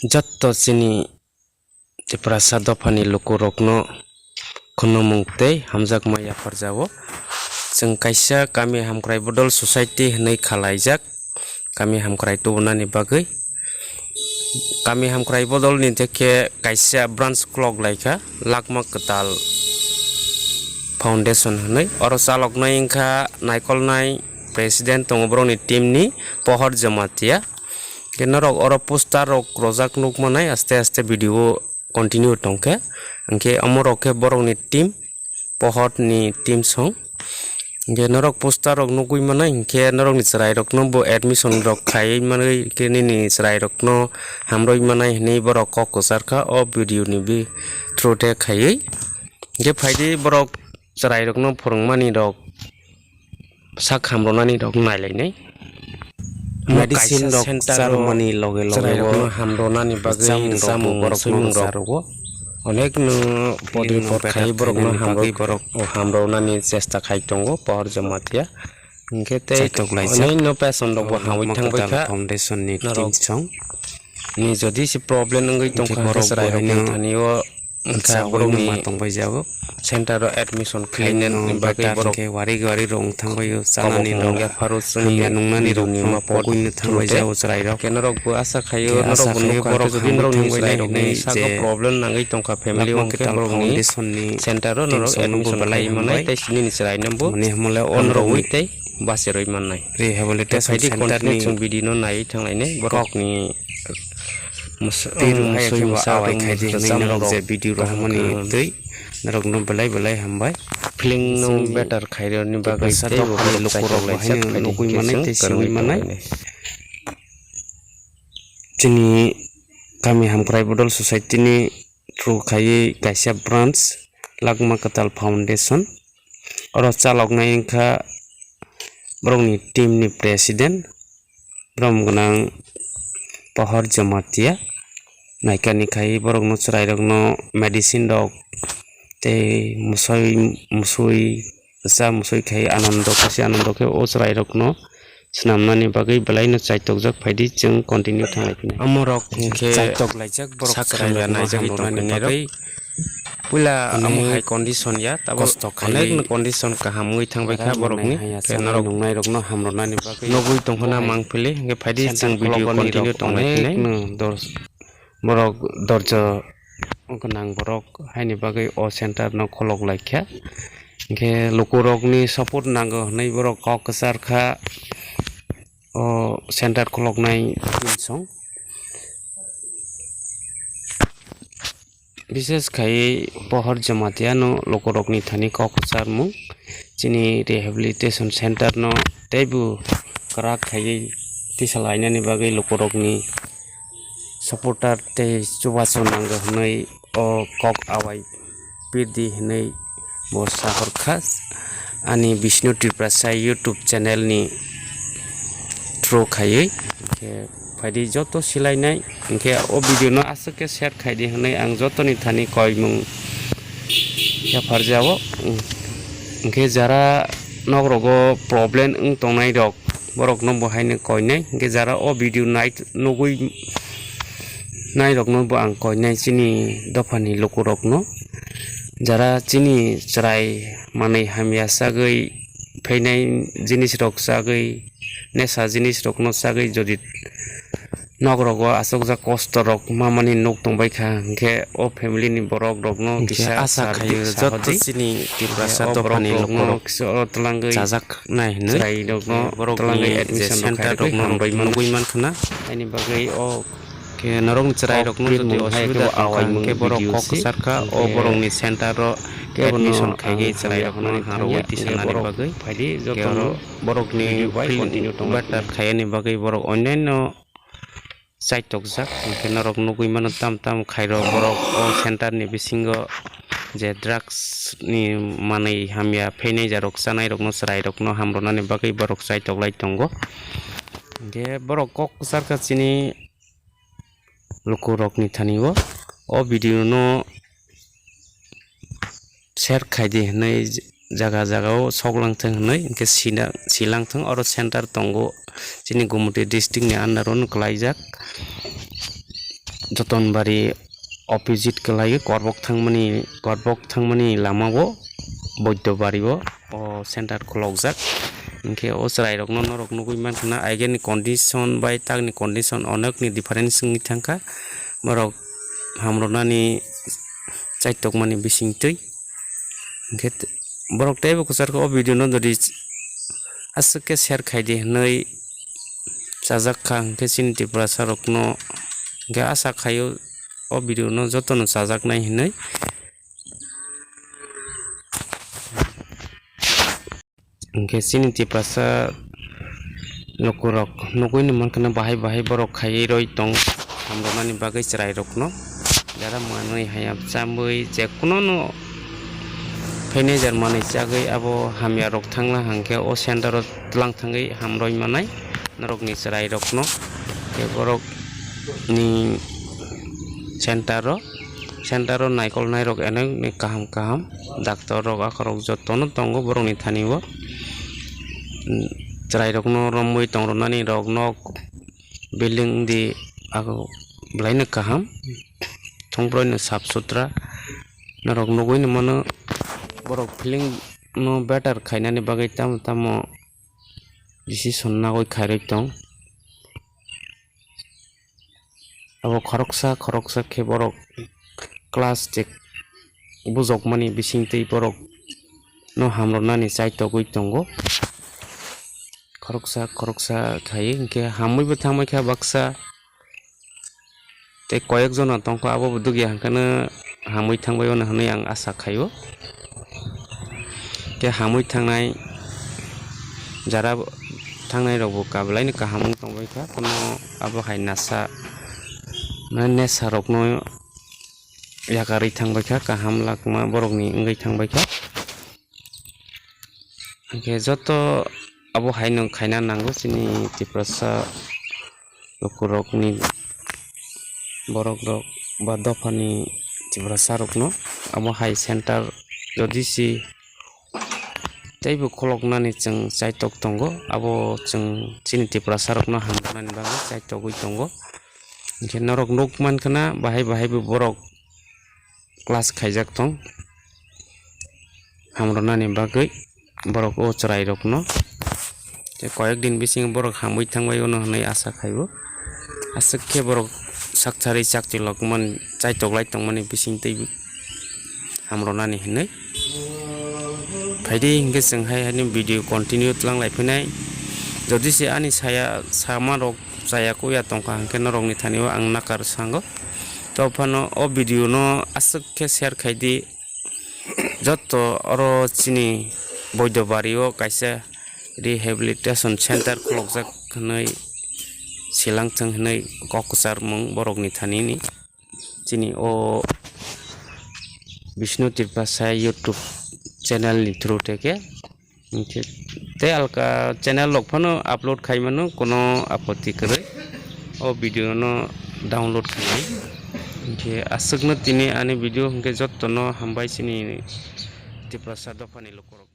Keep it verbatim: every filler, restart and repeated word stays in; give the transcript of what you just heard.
Jotto chini Tiprasa dophani lukurokno khunumung tei hamjakma yapharjago. Chwng kaisa kami hamkrai bodol society hwnwi khalaijak, kami hamkrai tubunani bagwi. Kami hamkrai bodolni je khe kaisa branch khulok laikha, Lakma Kwtal Foundation hwnwi. Oro chaloknai wngkha naikolnai president tongo borokni team ni, Pohor Jamatia. Khe norok oro poster rok rojak nukmanai, aste aste video continue tongkhe. Hinkhe omorok khe borokni team, Pohor ni team song. Hinkhe norok poster rok nugwi manai, hinkhe norokni chwrairokno bo admission rok khaiwi manwi, hinkhe nini chwrairokno hamrwi manai hwnwi borok kok kwcharkha o video ni bi through te khaiwi. Hinkhe phaidi borok chwrairokno phwrwngmani rok sak hamrwnani rok nailainai. Medicine rok charwmani loge loge chwrairokno hamrwnani bagwi chamung rok borok no rwcharwo. Onek no podripot khai borok no hamrwnani chesta khai tongo Pohor Jamatia. Hinkhe tei onek no patient rok bo hamwi thangbai kha. Foundation ni team song ni jodi se problem wngwi tongkha, chwrairokni thani o wngkha borokni ma tongbai jago. Center o admission khainani bagwi borok khe wari wari rong thangbai o, chanani rong yapharo chwngya nungnani rong ma pogwino thangbai jago chwrairok. Khe norok bo asa khaio, norok bo nukha khe jodi norokni chwrairokni sago problem nangwi tongkha family o, hwnkhe borokni center o norok admission khai manai tei sinini chwraino bo norok wi tei bacherwi mannai. Rehabilitation center ni chwng video no naiwi thanglainai borokni Tin hai khe bo awai khai di hinwi norok je video rohormani twi norok no belai belai hambai. Feeling no better khai rw ni bagwi tei bo borok lukurok bo haino nugwi manai tei singwi manai. Chini kami hamkrai bodol society ni through khaiwi kaisa branch Lakma Kwtal Foundation. Oro chaloknai wngkha borokni team ni president, borom gwnang Pohor Jamatia. Naikani khai borokno chwrairokno medicine rok tei musoi musoi cha musoi khai Anando khe se Anando khe o chwrairokno swnamnani bagwi belaino chaitokjak phaidi chwng continue thanglai phini. Omorok hinkhe chaitok laijak borok sak hamya naijagwi tongkha nai rok. Puila amo hai condition ya, tabok kosto khai onek no condition kaham wngwi thangbai kha borokni. Khe norok nungnai rokno hamrwnani bagwi nugwi tongkhana mangpili, hinkhe phaidi chwng video continue tonglai phini. Borok dorjo gwnang borok haini bagwi o center no kholok laikha. Hinkhe lukurokni support nango hwnwi borok kok kwchar kha o center kholoknai team song. Bishes khai Pohor Jamatia no lukurokni thani kok kwcharmung chini rehabilitation center no teibo kwrak khaiwi tisalainani bagwi lukurokni supporter tei chubachu nango hwnwi o kok awai pirdi hwnwi bo sahorkha ani Bishnu Tiprasa YouTube channel ni through khaiwi. Hinkhe phaidi joto silainai, hinkhe o video no aswk khe share khaidi hwnwi ang jotoni thani koimung yapharjao. Hinkhe jara nokrogo problem wng tongnai rok, borokno bo haino koinai. Hinkhe jara o video nai nugwi nairokno bo ang koinai chini dophani lukurokno. Jara chini chwrai manwi hamya chagwi phainai jinisrok chagwi, nesa jinisrokno chagwi jodi nokrogo achukjak kostorok mamani nuk tongbaikha, hinkhe o family ni borok rokno kisa asa khaio joto chini Tiprasa dophani lukurok kisa o twlangwi chajak nai hinwi chwrairokno borokni twlangwi admission center rokno hambai nugwi mankhana. Aini bagwi o khe norokni chwrairokno jodi osubida tongkha hinkhe borok kok kwcharkha o borokni center o admission khaigwi chwrairokno harwi tisanani bagwi phaidi jotono borokni better khaiyani bagwi borok onyaino chaitokjak, hinkhe norok nugwi mano tam tam khairok borok o center ni bisingo je drugs ni manwi hamya phainai jarok chanairokno chwrairokno hamrwnani bagwi borok chaitoklai tongo. Hinkhe borok kok kwcharkha chini lukurokni thani o, o video no share khaidi hinwi jaga jaga o sok langthwng hinwi hinkhe sina silangthwng. Oro center tongo chini Gumoti district ni under o no kwlaijak. Jotonbari opposite kwlaiwi Korbok thangmani, Korbok thangmani lamao Boidyobari o, o center khulokjak. Hinkhe o chwrairokno norok nugwi mankha na, ageni condition bai takni condition onekni difference wngwi thangkha. Borok hamrwnani chaitokmani bisingtwi. Hinkhe t-, borok teibo kwchar kha o video no jodi aswk khe share khai di hinwi chajak kha, hinkhe chini Tiprasa rokno hinkhe asa khaio o video no jotono chajaknai hinwi. Hinkhe chini Tiprasa lukurok nugwi ni mankha na bahai bahai borok khaiwi roi tong hamrwnani bagwi chwrairokno jara manwi hayam chamwi je kunono phainai jar manwi chagwi abo hamyarok thangla hinkhe o center o twlang thangwi hamroi manai norokni chwrairokno. Tei borokni center o, center o naikolnairok onekni kaham kaham doctor rok akhorok jotono tongo borokni thani o. Chwrairokno romwi tongrwnani rok nok building di ago bwlaino kaham, thongprai no sap sutra norok nugwi no mano. Borok feeling no better khainani bagwi tamo tamo decision nagwi khairwi tong. Abo khoroksa khoroksa khe borok class je bujokmani bisingtwi borok no hamrwnani chaitogwi tongo. Khoroksa khoroksa khai hinkhe hamwibo thangbai kha baksa. Tei koyek jona tongkha, abobo dugya hwnkheno hamwi thangbai ono hwnwi ang asa khaio. Tei hamwi thangnai jara thangnai rokbo kablaino kaham wng tongbaikha, kono abo hai nasa mane nesa rokno yakarwi thangbaikha, kaham lakma borokni wngwi thangbaikha. Hinkhe joto abo haino khaina nango chini Tiprasa lukurokni, borokrok ba dophani Tiprasarokno abo hai center jodi si teibo khuloknani chwng chaitok tongo, abo chwng chini Tiprasarokno hamjaknani bagwi chaitogwi tongo. Hinkhe norok nuk mankha na bahai bahai bo borok class khaijak tong hamrwnani bagwi borok o chwrairokno. Tei koyek din bisingo borok hamwi thangbai ono hwnwi asa khaibo. Aswk khe borok sak sarwi chakti lokmani, chaitoklai tongmani bising tei hamrwnani hwnwi. Phaidi hinkhe chwng hai haino video continue twlang lai phinai. Jodi se ani saya samarok chaya kuya tongkha hinkhe norokni thani o ang nakar sango. To phano o video no aswk khe share khai di. Jotto oro chini Boido bari o kaisa rehabilitation center khulokjak hwnwi silang thwng hwnwi kok kwcharmung borokni thani ni. Chini o Bishnu Tripasa YouTube channel ni through teke. Hinkhe tei alka channel rok phano upload khai mano, kono apoti kwrwi. O video no download khainai. Hinkhe aswkno tini ani video hinkhe jottono hambai chini Tiprasa dophani lukurok.